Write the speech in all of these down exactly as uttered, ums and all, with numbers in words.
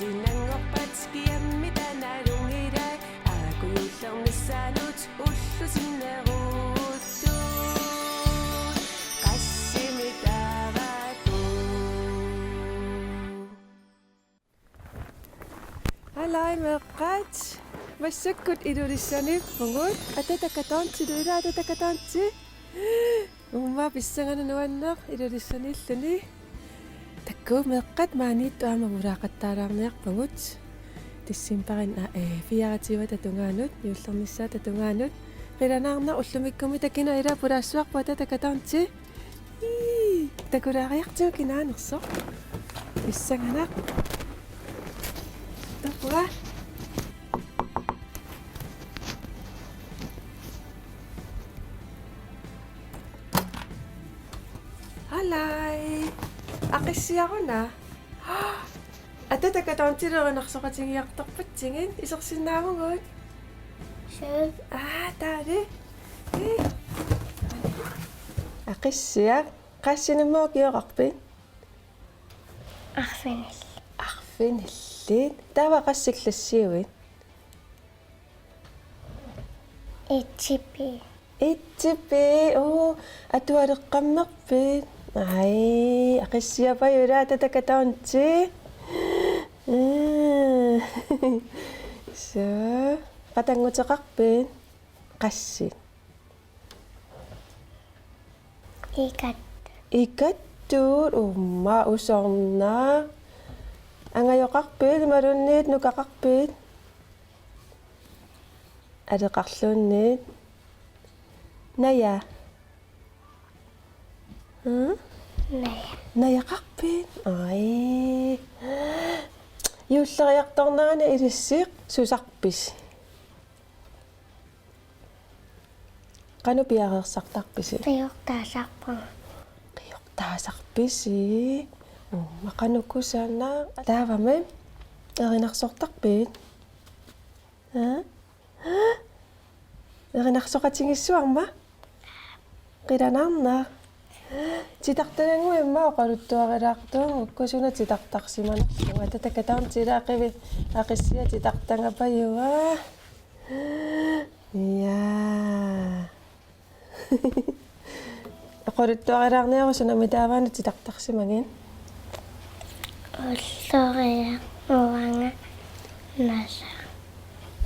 Sinanngorpat kiammi tanalunngilaat, aakujuullernissaanut ullup sinneruttut qassimik taavakkut. Alai meeqqat, massakkut Ilulissanippugut. Atataka Dansilu, ila Atataka Dansi. Uumma pissanganaq nuanneq Ilulissaniilluni. Takuuk meeqqat, maaniittut aamma pulaaqattaalaarniarpagut. Decembarip, aa, ee, fireogtyveta tungaanut, juullernissaata tungaanut. Qilanaarnaq, ullumikkummi taakku ila pulaassavarput Atataka Dansi. Ii, takulaariartigu kinaanersoq. Pissanganaq. Takuuk. Alai. Aqissiaruna. Atataka Dansilu erinarsoqatigiartorpatsigit, isersinnaavugut. Suu. Aa, taali. Ii. Aqissiaq. Qassinik immaqa ukioqarpit? Arfinillit. Arfinillit. Taava qassit klassiuit? Etsip. Etsip. Oo, atualeqqammerpit? Ai, aqissiaq, pajulla Atataka Dansi. Ee. Suu. Qatannguteqarpit? Qassit? Ikat. Ikattut, uumma usornaq. Angajoqarpit imaluunniit nukaqarpit? Aleqarluunniit. Naja. Hmm? Naja. Najaqarpit? Ai. Juulleriartornerani ilissi susarpisi? Qanoq piareersartarpisi? Qiortaasarpunga. Qiortaasarpisi? Uumma qanoq kusanaq. Taavami erinarsortarpit? Aa? Erinarsoqatigiissuarma? Qilanaarnaq. Titartagannguit immaqa oqaluttuarilaartuugukkit suna titartarsimanerlugu. Atataka Dansi, ila qivi, aqissiaq, titartagaq, pajuaa. Jaa. Oqaluttuarilaarniaruk, sunami taava una titartarsimagit? Ulloriaq, uanga, nasa,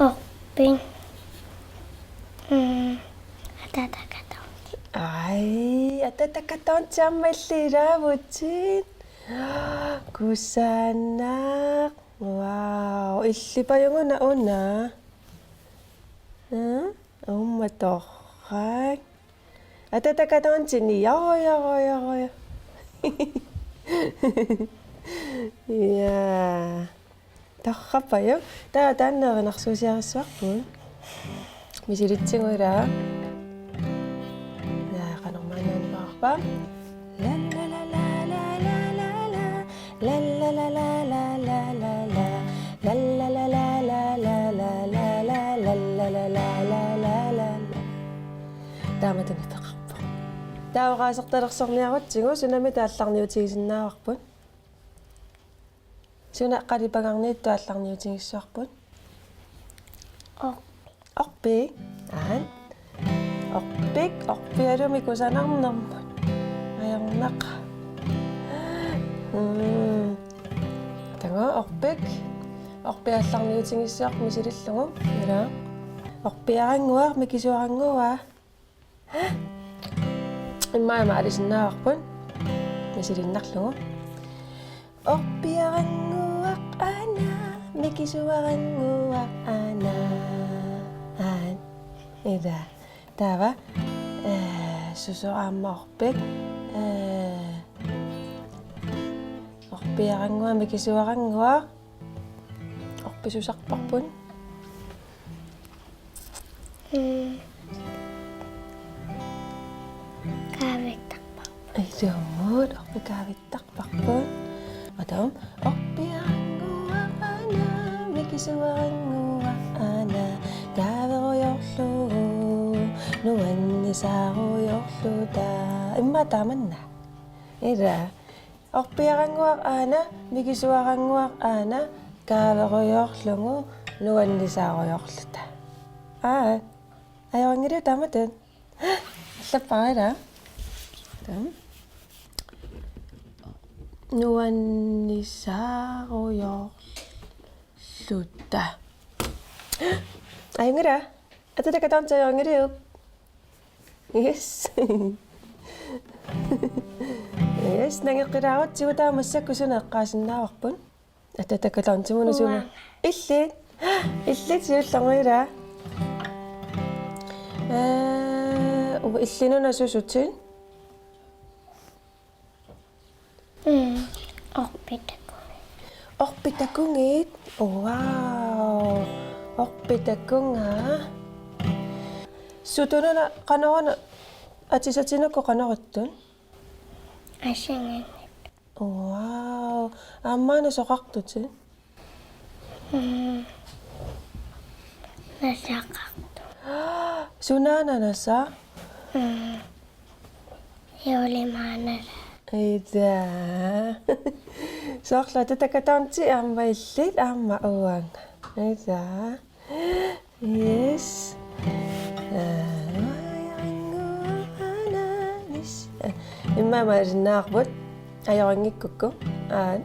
orpik. Mm, Atataka Dansi. Ai, Atataka Dansi aamma illit ilaavutit. Kusanaq. Wow, illit pajunnaq una. Aa? Uumma torrak. Atataka Dansi, ni, ja, ja, ja, ja. Ja. Torrak, pajunnaq. Taava taanna erinarsuusiarissavarput. Misilitsigu, ila. Ja, qanormaanna anipparpa. La, la, la, la, la, la, la, la. La, la, la, la, la, la, la, la. La, la, la, la, la, la, la, la, la. La, la, la, la, la, la, la, la. Taamatut peqarpoq. Taava oqaasertalersorniarutsigu, sunami aallarniutigisinnaavarput? Suna qalipagarniittoq aallarniutigissavarput? Orpik. Orpik. Aat. Orpik, orpialumi kusanarnermut. Ajornaq. Mm. Taava orpik. Orpik aallarniutigissavarput misilillugu. Ila. Orpiarannguaq, mikisuarannguaq. Immaqa maalisinnaavarput. Misiliinnarlugu. Orpiarannguaq aana, mikisuarannguaq aana. Aat. Ila. Taava, ee, susoq aamma orpik. Ee, orpiarannguaq, mikisuarannguaq. Orpisusarparput. Mm. Kaavittarparput. Ilumut, orpik kaavittarparput. Atam, orpiarannguaq aana, mikisuarannguaq aana, kaaverujoorlugu, nuannisarujoorluta. Immaqa taamanna. Ila. Orpiarannguaq aana, mikisuarannguaq aana, Kaaverujoorlugu nuannisaarujoorluta. Aa, ajorinngiliuk taamatut? Allappara ila. Taam. Nuannisaarujoorluta. Ajunngilaq. Atatakka Atornsi, ajorinngiliuk? Yes. Yes, nangeqqilaarutsigu, taava massakkut suna eqqaasinnaavarput? Atatakka Atornsi, una suna? Uanga. Illit? Illit siullermik ila. Ee, u-, illit una susutit? Mm, orpit takunngiit. Orpit takunngiit? Wow. Orpit takunngiit. Sutununa qanoruna atisatinuku qanoruttut? Asangannik. Wow. Aamma una soqartutit? Mm. Nasaqartoq. Sunaana nasa? Mm. Juulimaanala. Ila. Soorlu Atatakka Atornsi aamma illit aamma uanga. Ila. Yes. Aa, uanga ajorannguaq aana nis-, aa, immaqa malinnaarput. Ajorinngikkukkit. Aat.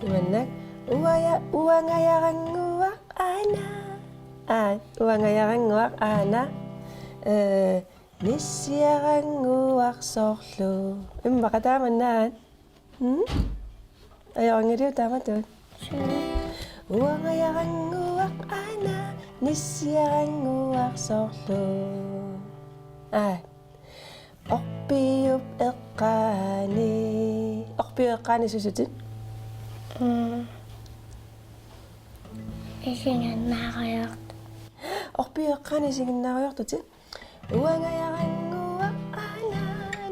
Imannak. Uaja-, uanga ajorannguaq aana. Aat, uanga ajorannguaq aana. Ee, nissiarannguaq soorlu. Immaqa taamanna aat. Hmm? Ajorinngiliuk taamatut? Suu. Uanga ajorannguaq aana, nissiarannguaq soorlu. Aa. Orpiup eqqaani. Orpiup eqqaani susutit? Mm. Isiginnaarujoortoq. Orpiup eqqaani isiginnaarujoortutit? Uanga ajorannguaq aana,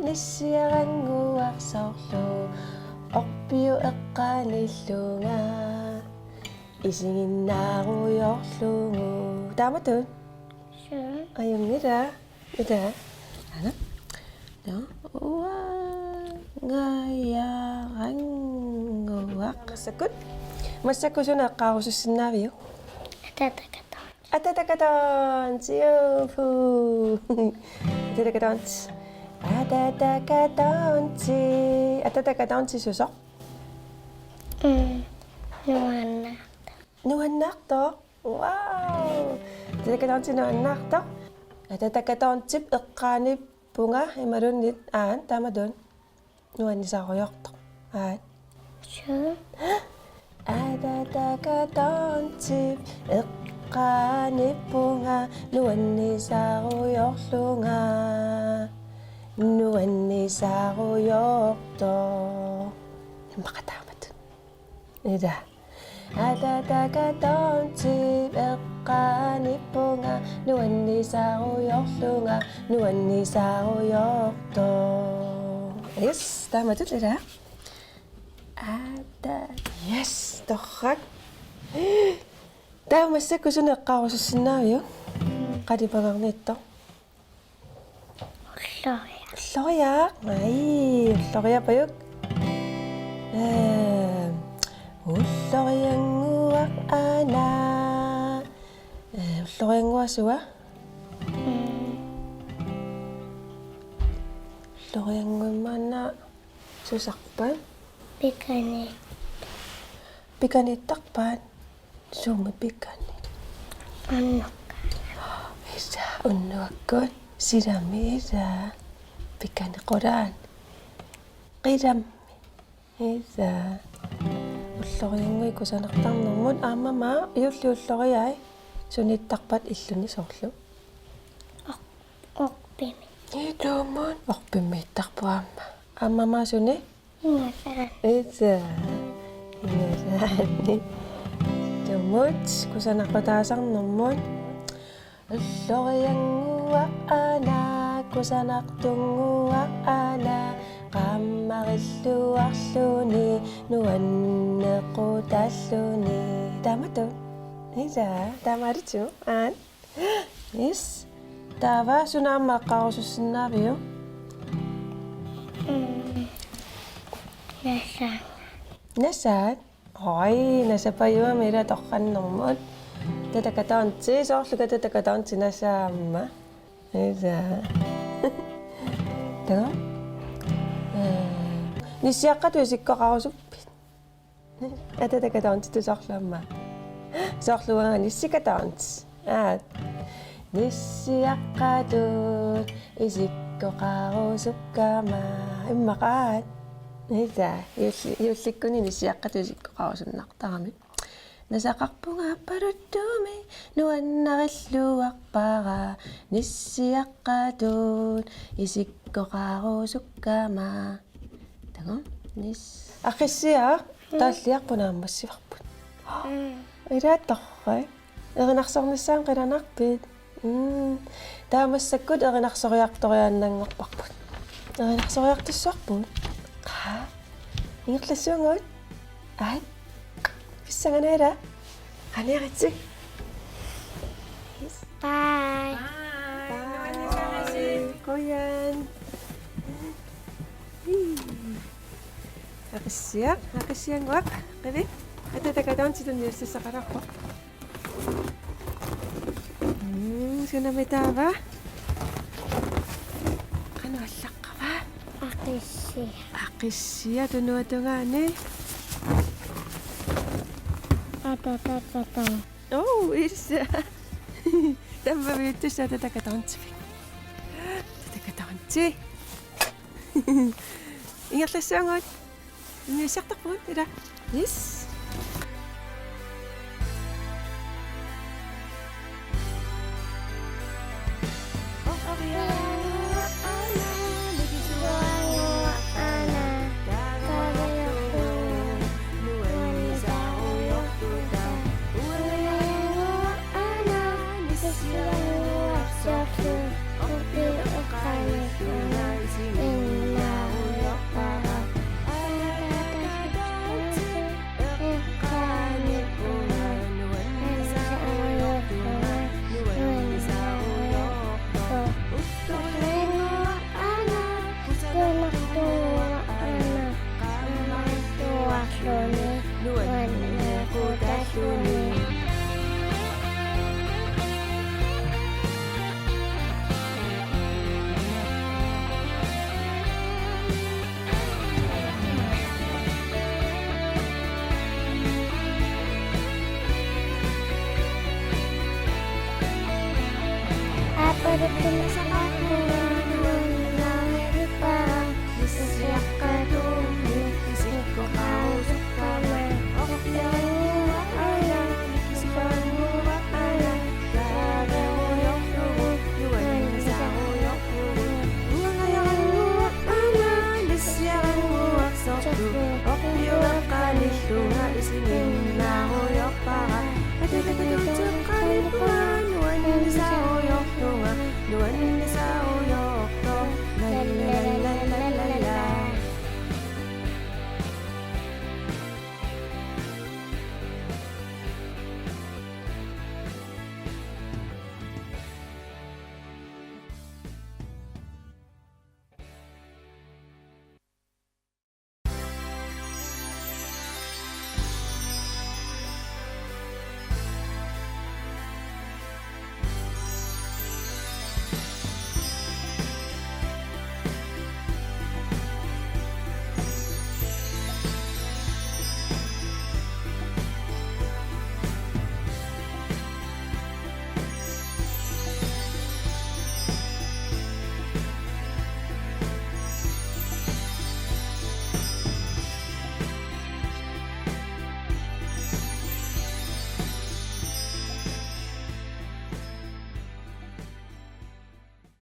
nissiarannguaq soorlu. Orpiup eqqaani illunga isiginnaarujoorlugu. Taamatut? Suu. Ajunngilaq. Ila. Aana. Nå, uanga ajorannguaq. Massakkut. Massakkut suna eqqaarusussinnaaviuk? Atatakka Atornsi. Atatakka Atornsi, juhu. Atatakka Atornsi. Atatakka Atornsi. Atatakka Atornsi susoq? Mm, nuannaartoq. Nuannaartoq? Wow! Atatakka Atornsi nuannaartoq. Atatakka Atornsip eqqaanippunga imaluunniit aat taamatut? Nuannisaarujoortoq. Aat. Suu. Atatakka Atornsip eqqaanippunga nuannisaarujoorlunga. Nuannisaarujoortoq. Immaqa taamatut. Ila. Atatakka Atornsip eqqaanippunga nuannisaarujoorlunga, nuannisaarujoortoq. Yes, taamatut ila. Ata-, yes, torrak. Taava massakkut suna eqqaarusussinnaaviuk? Qalipagarniittoq. Ulloriaq. Ulloriaq. Ai, ulloriaq pajuk. Ee, ulloriannguaq aana. Ee, ulloriannguaq sua? Mm. Ulloriannguaq maanna susarpat? Pikani. Pikaniittarpat? Sumi pikani? Unnuk. Ila, unnuakkut. Silami ila. Pikani qulaani. Qilammi. Ila. Ulloriannguit kusanartarnermut aamma maa juulli ulloriai. Suniittarpat illuni soorlu? Or-, orpimmi. Ii, tuumut. Orpimmiittarpoq aamma. Aamma maa suni? Ingasaanni. Ila. Ingasaanni. Tuumut kusanaqutaasarnermut. Ulloriannguaq aana, kusanartunnguaq aana, qaammarilluarluni, nuannequtaalluni. Taamatut. Ila, taamaalitigu. Aat. Yes. Taava suna aamma eqqaarusussinnaaviuk? Mm. Nasaat. Nasaat? Oj, nasapajuami ila torrannermut. Tatakatoonti, soorlu ka tatakatoonti nasaamma. Ila. Taga? Eh, nissiaqqatut isikkoqarusuppit? Aa, tatakatoonti soorlu aamma. Soorlu uanga nissikatoonti. Aa. Nissiaqqatut isikkoqarusukkama. Immaqaat. Ila, juulli-, juullikkuni nissiaqqatut isikkoqarusunnartarami. Nasaqarpunga Appaluttumi nuannarilluarpara nissiaqqatut isikkoqarusukkama. Taga? Nis-. Aqissiaq, mm, taalliarput naammassivarput. Mm. Ilaattorra. Erinarsornissaanut qilanaarpit? Mm. Taava massakkut erinarsoriartoriaannanngorparput. Erinarsoriartussavarput. Qaa. Ingerlassuugut. Aat. Pissanganaq ila. Qaniaritsi. Bye. Bye. Qujan. Aqissiaq, aqissiannguaq, qivi. Ata tatakatoonti tunniussassaqalaarpoq. Mm, sunami taava? Qanoq allaqqava? Aqissiaq. Aqissiaq tunuatungaani. Ata tatakatoonti. Oh, ilsa. Tammavittussa tatakatoonti. Tatakatoonti. Ingerlassuugut. Niussartarpugut ila. Yes. Aappaluttumi